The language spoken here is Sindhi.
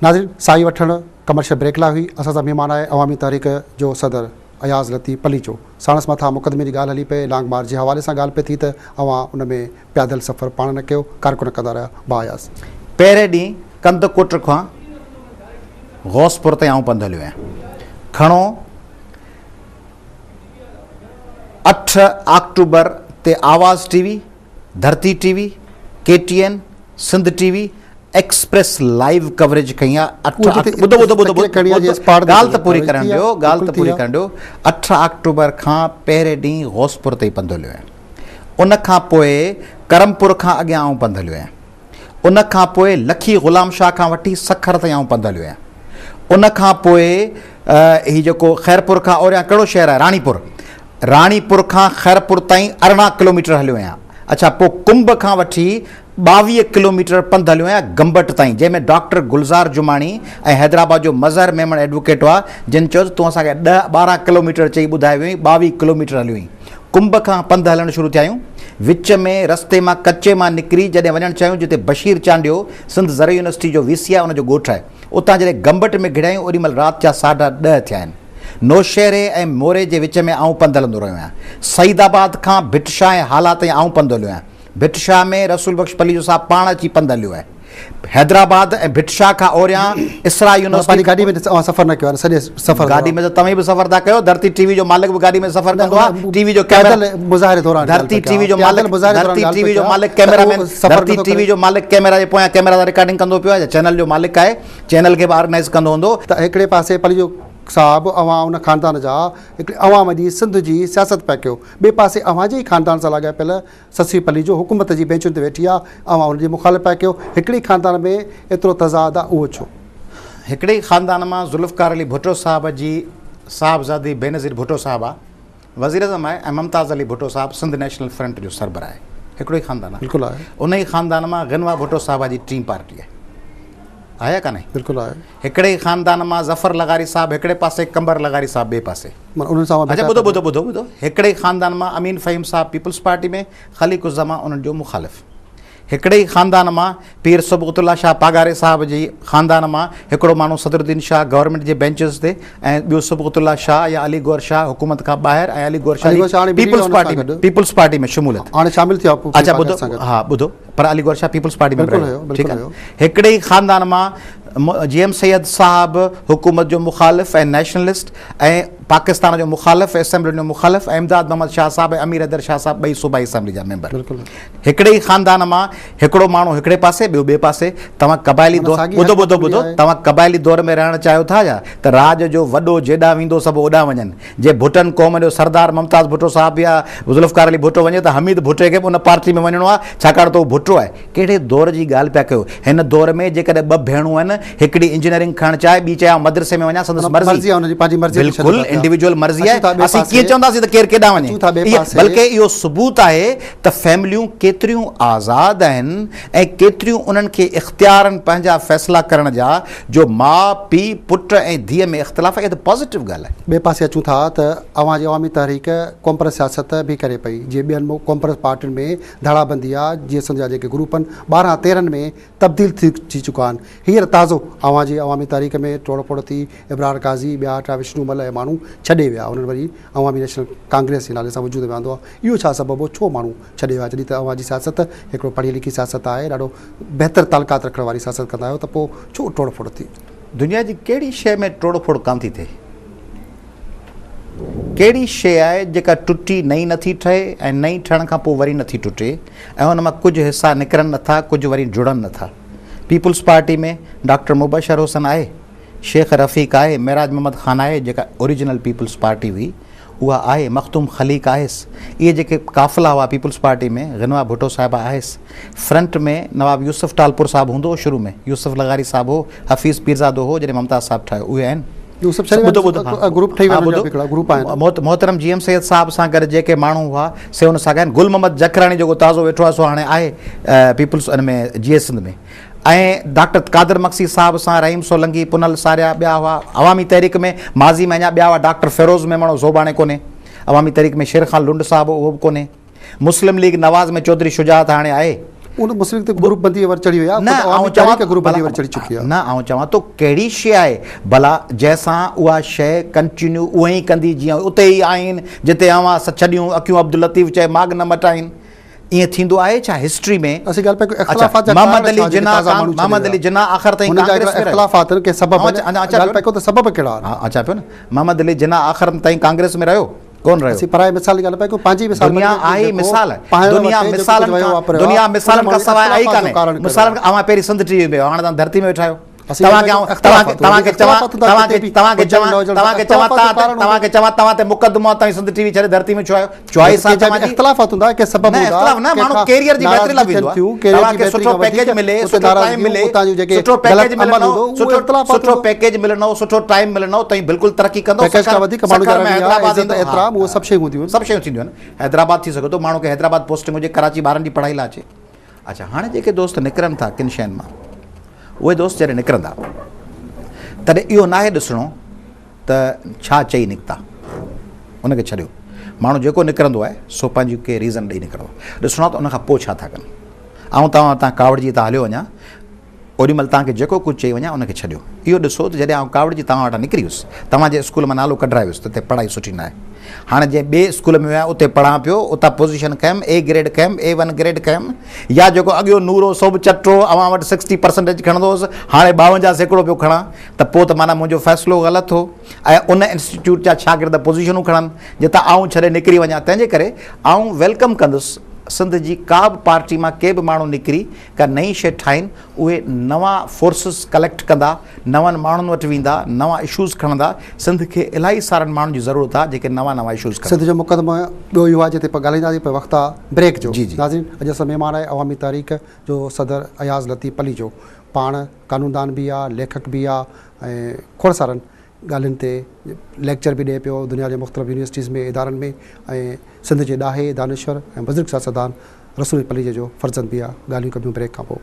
ناظرين ساهي وٺڻ ڪمرشل بريڪ لاء هئي اسان سان مهمان آهي عوامي تحريڪ جو صدر اياز لطيف پليجو ساڻس مٿان مقدمي جي ڳالهه هلي پئي لانگ مارچ جي حوالي سان ڳالهه پئي ٿي ته اوهان ان ۾ پيادل سفر پاڻ نه ڪيو ڪارڪن ڪندا رهيا ڀاء اياز. پهرين ڏينهن ڪنڌڪوٽ کان غوثپور تائين آئون پنڌ هليو آهيان. کڻو اٺ آڪٽوبر تي Awaz T V, Dharti T V, K T N, Sindh T V, Express live coverage ڪئي آ اٺ ٻڌو ٻڌو ٻڌو ڳالهه ته پوري ڪرڻ ڏيو ڳالهه ته پوري ڪرڻ ڏيو اٺ آڪٽوبر کان پهرين ڏينهن غوثپور تائين پنڌ هليو آهيان ان کان پوء ڪرمپور کان اڳيان آئون پنڌ هليو آهيان ان کان پوء لکي غلام شاهه کان وٺي سکر تائين آئون پنڌ هليو آهيان ان کان پوء هي جيڪو خيرپور کان اوريان ڪهڙو شهر آهي راڻيپور راڻيپور کان خيرپور تائين 18 ڪلوميٽر هليو آهيان اڇا پوء ڪنب کان وٺي 22 ڪلوميٽر پنڌ هليو آهيان گمبٽ تائين جنهن ۾ ڊاڪٽر گلزار جماڻي ۽ حيدرآباد جو مظهر ميمڻ ايڊووڪيٽ هئا جن چيو ته تون اسان کي 10 12 ڪلوميٽر چئي ٻڌائي ويو آهين 22 ڪلوميٽر هليو آهين ڪنب کان پنڌ هلڻ شروع ٿيا آهيون. وچ ۾ رستي مان ڪچي مان نڪري جڏهن وڃڻ چاهيون جتي بشير چانڊيو سنڌ زرعي يونيورسٽي جو وي سي آهي ان جو ڳوٺ آهي. اتان جڏهن گمبٽ ۾ گهڙيا آهيون اوڏي مهل رات جا ساڍا ڏهه ٿيا آهن. نوشهري ۽ موري جي وچ ۾ آئون پنڌ هلندو رهيو آهيان. سعيد آباد کان ڀٽ شاهه ۽ هالا تائين آئون پنڌ هليو آهيان. ڀٽ شاهه ۾ رسول بخش پليجو صاحب پاڻ اچي پنڌ هليو آهي. حيدرآباد ۽ ڀٽ شاهه کان اوريان اسرا يونيورسٽي پنهنجي گاڏي ۾ اوهان سفر نه ڪيو آهي سڄي سفر گاڏي ۾ ته توهين به سفر ٿا ڪيو ڌرتي ٽي وي جو مالڪ به گاڏي ۾ سفر ڪندو آهي ٽي وي جو ڪيمرا مظاهري دوران ڌرتي ٽي وي جو مالڪ ڌرتي ٽي وي جو مالڪ ڪيمرا مين ڌرتي ٽي وي جو مالڪ ڪيمرا جي پويان ڪيمرا سان رڪارڊنگ ڪندو پيو آهي چينل جو مالڪ آهي چينل کي به آرگنائز ڪندو هوندو ته هڪڙي پاسي پليجو صاحب اوهان ان خاندان جا هڪڙي عوام جي سنڌ جي سياست پيا ڪيو ٻئي پاسي اوهان جي ئي خاندان سان لاڳاپيل سسئي پليجو حڪومت جي بينچن تي ويٺي آ، اوهان ان جي مخالف پيا ڪيو، هڪڙي ئي خاندان ۾ ايترو تضاد آ اهو ڇو؟ هڪڙي ئي خاندان مان ذوالفقار علي ڀٽو صاحب جي صاحبزادي بينظير ڀٽو صاحبه وزيراعظم آهي ۽ ممتاز علي ڀٽو صاحب سنڌ نيشنل فرنٽ جو سربراهه آهي. هڪڙو ئي خاندان آهي. بلڪل آهي. ان ئي خاندان مان غنويٰ ڀٽو صاحبه جي ٽين پارٽي آهي. آهي يا ڪانهي؟ بلڪل آهي. هڪڙي ئي خاندان مان ظفر لغاري صاحب هڪڙي پاسي قمبر لغاري صاحب ٻئي پاسي. معنيٰ انهن سان اوهان اڇا ٻڌو ٻڌو ٻڌو ٻڌو هڪڙي ئي خاندان مان امين فهيم صاحب پيپلز پارٽي ۾ خليق الزمان انهن جو مخالف. هڪڙي ئي خاندان مان پير صبغت الله شاهه پاڳاري صاحب جي خاندان مان هڪڙو ماڻهو صدرالدين شاهه گورنمينٽ جي بينچز تي ۽ ٻيو صبغت الله شاهه يا علي گوهر شاهه حڪومت کان ٻاهر ۽ Ali Gohar Shah peoples party ۾ peoples party ۾ شموليت هاڻي شامل ٿيو اڇا ٻڌو ها ٻڌو پر علي گوهر شاهه پيپلز پارٽي ۾ به رهيو ٺيڪ آهي هڪڙي ئي خاندان مان جي ايم سيد صاحب حڪومت جو مخالف ۽ نيشنلسٽ ۽ پاڪستان جو مخالف اسيمبلين جو مخالف ۽ امداد محمد شاهه صاحب ۽ امير حيدر شاهه صاحب ٻئي صوبائي اسيمبلي جا ميمبر هڪڙي ئي خاندان مان هڪڙو ماڻهو هڪڙي پاسي ٻيو ٻئي پاسي توهان قبائلي دور ٻڌو ٻڌو ٻڌو توهان قبائلي دور ۾ رهڻ چاهيو ٿا يا ته راڄ جو وڏو جيڏانهن ويندو سڀ اوڏانهن وڃن جي ڀٽن قوم جو سردار ممتاز ڀٽو صاحب يا ذوالفقار علي ڀٽو وڃي ته حميد ڀٽي کي به ان پارٽي ۾ وڃڻو آهي ڇاڪاڻ ته هو ڀٽو آهي. ڪهڙي دور جي ڳالهه پيا ڪيو. هن دور ۾ جيڪڏهن ٻه ڀيڻون آهن هڪڙي انجنيئرنگ کڻڻ چاهي ٻي چاهي آئون مدرسي ۾ وڃان سندس مرضي بلڪل انڊيويجوئل مرضي آهي اسين ڪيئن چونداسين ته ڪير ڪيڏانهن وڃي بلڪه اهو ثبوت آهي ته فيمليون ڪيتريون آزاد آهن ۽ ڪيتريون انهن کي اختيار آهن پنهنجا فيصلا ڪرڻ جا جو ماء، پيء، پٽ ۽ ڌيء ۾ اختلاف آهي اها ته پازيٽو ڳالهه آهي. ٻئي پاسي اچون ٿا ته اوهان جي عوامي تحريڪ قومپرست سياست به ڪري پئي جيئن ٻين قومپرست پارٽين ۾ ڌڙا بندي آ جيئن سنڌ جا جيڪي گروپ آهن 12 13 ۾ تبديل ٿي چڪا آهن هينئر تازو اوهان جي عوامي تحريڪ ۾ ٽوڙ ڦوڙ ٿي ابرار قاضي ٻيا ٽا وشنو مل ۽ ماڻهو ڇڏي ويا انهن وري عوامي نيشنل ڪانگريس جي نالي سان وجود ۾ آندو آ اهو ڇا سبب هو ڇو ماڻهو ڇڏي ويا جڏهن ته اوهان جي سياست هڪڙو پڙهي لکي سياست آهي ڏاڍو بهتر تعلقات رکڻ واري سياست ڪندا آهيو ته پوء ڇو ٽوڙ ڦوڙ ٿي؟ دنيا جي ڪهڙي شيء ۾ ٽوڙ ڦوڙ ڪانه ٿي ٿئي؟ ڪهڙي شيء آهي جيڪا ٽٽي نئين نٿي ٺهي ۽ نئين ٺهڻ کان پوء وري نٿي ٽٽي ۽ ان مان ڪجهه حصا نڪرن نٿا ڪجهه وري جڙن نٿا؟ پيپلز پارٽي ۾ ڊاڪٽر مبشر حسين آهي، شيخ رفيق آهي، معراج محمد خان آهي جيڪا اوريجنل پيپلز پارٽي هئي اها آهي، مخدوم خليق آهيس، اهي جيڪي قافلا هئا پيپلز پارٽي ۾ غنويٰ ڀٽو صاحبه آهيس، فرنٽ ۾ نواب يوسف ٽالپر صاحب هوندو هو شروع ۾ يوسف لغاري صاحب هو، حفيظ پيرزادو هو جڏهن ممتاز صاحب ٺاهيو اهي آهن. محترم جي ايم سيد صاحب سان گڏ جيڪي ماڻهو هئا سي ان سان گڏ آهن، گل محمد جکراڻي جيڪو تازو ويٺو آهي سو هاڻي آهي پيپلز ان ۾ جي ايس سنڌ ۾. ۽ ڊاڪٽر قادر مگسي صاحب سان رحيم سولنگي، پنهل ساريا ٻيا هئا. عوامي تحريڪ ۾ ماضي ۾ اڃا ٻيا هئا ڊاڪٽر فيروز ميمڻ هو سو به هاڻي ڪونهي. عوامي تحريڪ ۾ شير خان لنڊ صاحب هو اهو به ڪونهي. مسلم ليگ نواز ۾ چوڌري شجاعت هاڻي آهي. ان مسلم ليگ ته گروپ بندي ور چڙهي وئي آهي، نه خود آئون عوامي چوان تحريڪ گروپ بندي ڀلا ور چڙهي چڪي آهي. نه آئون چوان ٿو ڪهڙي شيء آهي ڀلا جنهن سان اها شيء ڪنٽينيو اونئن ئي ڪندي جيئن اتي ئي آهن جتي اوهان ڇڏيون اکيون عبداللطيف چئي ماڳ نه مٽائين ائين ٿيندو آهي ڇا هسٽري ۾؟ اسين ڳالهه پيا ڪيون اڇا اختلافات جا محمد ڪارڻ علي ڇا جيڪي جناح تازا ماڻهو ڇڏي محمد ويا علي جناح آخر تائين هنن جا ڪانگريس هڪڙا ۾ رهيو. اختلافات آهن ڪي سبب آئون آهن اڃا اچان ڳالهه پيو پيا ڪيون ته سبب ڪهڙا آهن. ها اچان پيو نه محمد علي جناح آخر تائين ڪانگريس ۾ رهيو ڪون رهيو. اسين پرائي مثال جي ڳالهه پيا ڪيون پنهنجي مثال دنيا آهي ئي مثال دنيا مثالن کان دنيا مثالن کان سواء آئي ڪانهي مثالن کان اوهان پهرين سنڌ ٽي وي ۾ هيو هاڻ توهان ڌرتي ۾ ويٺا آهيو توهان کي آئون توهان کي توهان کي چوان توهان کي توهان کي چوان توهان کي چوان توهان کي چوان توهان تي مقدمو آهي توهين سنڌ ٽي وي ڇڏي ڌرتي ۾ ڇو آيو چوائس آهي توهان جي اختلافات هوندا ڪي سبب نه هوندا اختلاف نه ماڻهو ڪيريئر جي بهتري لاء ويندو آهي توهان کي سٺو پيڪيج ملي سٺو ٽائيم ملي سٺو پيڪيج ملندو سٺو سٺو پيڪيج ملندو سٺو ٽائيم ملندو توهين بلڪل ترقي ڪندو پيڪيج کان وڌيڪ ماڻهو جا رويا عزت احترام اهي سڀ شيون هونديون آهن سڀ شيون ٿينديون آهن حيدرآباد ٿي سگهي ٿو ماڻهو کي حيدرآباد پوسٽنگ هجي ڪراچي ٻارن جي پڙهائي لاء اچي اڇا هاڻي جيڪي دوست نڪرن ٿا ڪن شين مان اهي دوست جڏهن نڪرندا تڏهن اهو ناهي ڏسڻو ته ڇا چئي نڪتا ان کي ڇڏيو ماڻهو جيڪو نڪرندو آهي سو پنهنجي ڪي ريزن ڏئي نڪرندو آهي ڏسڻو آهي ته ان کان پوء ڇا ٿا ڪن آئون توهان وٽان ڪاوڙجي اتان هليو وڃان اوڏي مهل توهان کي جيڪو ڪجهه چئي وڃان ان کي ڇڏيو. اهو ڏسو ته جڏهن آئون ڪاوڙجي توهان وٽان نڪري ويس، توهان جي اسڪول مان نالو ڪڍرائي ويس ته اتي پڙهائي سٺي ناهي. هاڻي جنهن ٻئي اسڪول ۾ ويو آهيان اتي پڙهان پيو، اتان پوزيشن کنيم، اي گريڊ کنيم، اي ون گريڊ کنيم يا جيڪو اڳيون نور هو سو به چٽو هو، اوهان وٽ سڪسٽي پرسنٽيج کڻندو هوس، هاڻي 52% پيو کڻان ته پوء ته معنيٰ منهنجو فيصلو غلط هو ۽ ان انسٽيٽيوٽ جا شاگرد پوزيشنون کڻن جتان آئون ڇڏي نڪري وڃان. تنهن جي ڪري آئون welcome ڪندس سنڌ جي ڪا به پارٽي مان ڪي به ماڻهو نڪري ڪا نئين شيء ٺاهين، اهي نوان فورسز ڪليڪٽ ڪندا، نون ماڻهن وٽ ويندا، نوان اشوز کڻندا، سنڌ کي الاهي سارن ماڻهن جي ضرورت آهي جيڪي نوان نوان اشوز کڻن. سنڌ جو مقدمو ٻيو اهو آهي جتي ڳالهائينداسين پر وقت آهي بريڪ جو. جي جي. ناظرين اڄ اسان مهمان آهي عوامي تحريڪ جو صدر اياز لطيف پليجو پاڻ قانوندان به آهي، ليکڪ به آهي ۽ کوڙ سارن ڳالهين تي ليڪچر به ڏئي پيو دنيا جي مختلف يونيورسٽيز ۾ ادارن ۾ ۽ سنڌ جي ڏاهي، دانشور ۽ بزرگ سياستدان رسول پليجي جو فرزند به آ. ڳالهيون ڪبيون بريڪ کان پوء.